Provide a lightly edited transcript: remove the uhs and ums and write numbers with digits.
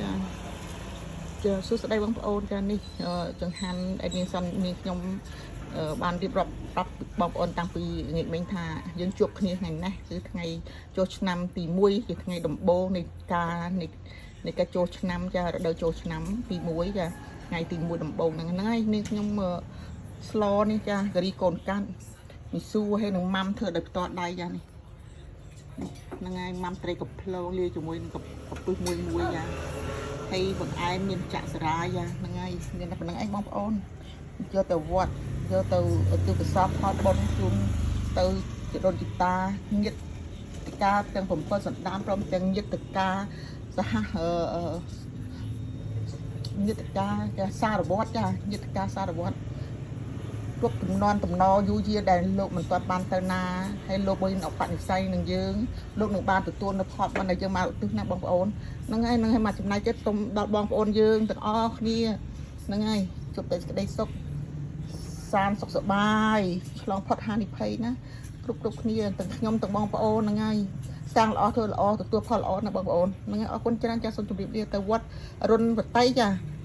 ចាចាសួស្តីបងប្អូនចានេះចង្ហាន់ដែលនាងសិននាងខ្ញុំបានរៀបរាប់ប្រាប់បងប្អូនតាំងពីងាកមិញថាយើងជួបគ្នាថ្ងៃនេះគឺថ្ងៃចូលឆ្នាំទី1ជាថ្ងៃដំបូងនៃការនៃការចូលឆ្នាំចារដូវចូលឆ្នាំទី1ចាថ្ងៃទី1ដំបូងហ្នឹងហ្នឹងហើយនាងខ្ញុំស្លនេះចាការីកូនកាត់មីស៊ូហើយនឹងម៉ាំធ្វើដោយផ្ទាល់ដៃចានេះហ្នឹងហើយម៉ាំត្រីកំភ្លងលាយជាមួយនឹងកពឹសមួយមួយចា ហើយបង្អែមមានចាក់សារាយហ្នឹងហើយមានតែប៉ុណ្្នឹងឯងបងប្អូនយកទៅវត្តយកទៅឧទ្ទិសកុសលផលបុណ្យជូនទៅជីដូនជីតាញាតិកាទាំង7សន្តានព្រមទាំងញាតិកាសហអឺញាតិកាចាសារវត្តចាញាតិកាសារវត្តគ្រប់ចំនួនតំណយូរយារដែលលោកមិនទាន់បានទៅណាហើយលោកមានឧបនិស្ស័យនឹងយើងលោកនឹងបានទទួលនៅផលបុណ្យដែលយើងបានឧទ្ទិសណាបងប្អូនហ្នឹងហើយហ្នឹងហើយមកចំណាយចិត្តសូមដល់បងប្អូនយើងទាំងអស់គ្នាហ្នឹងហើយជួបតែសេចក្តីសុខសានសុខសប្បាយឆ្លងផុតហានិភ័យណាគ្រប់គ្រប់គ្នាទាំងខ្ញុំទាំងបងប្អូនហ្នឹងហើយសាងល្អធ្វើល្អទទួលផលល្អណាបងប្អូនហ្នឹងហើយអរគុណច្រើនចាសសូមជម្រាបលាទៅវត្តរុនវតីចា។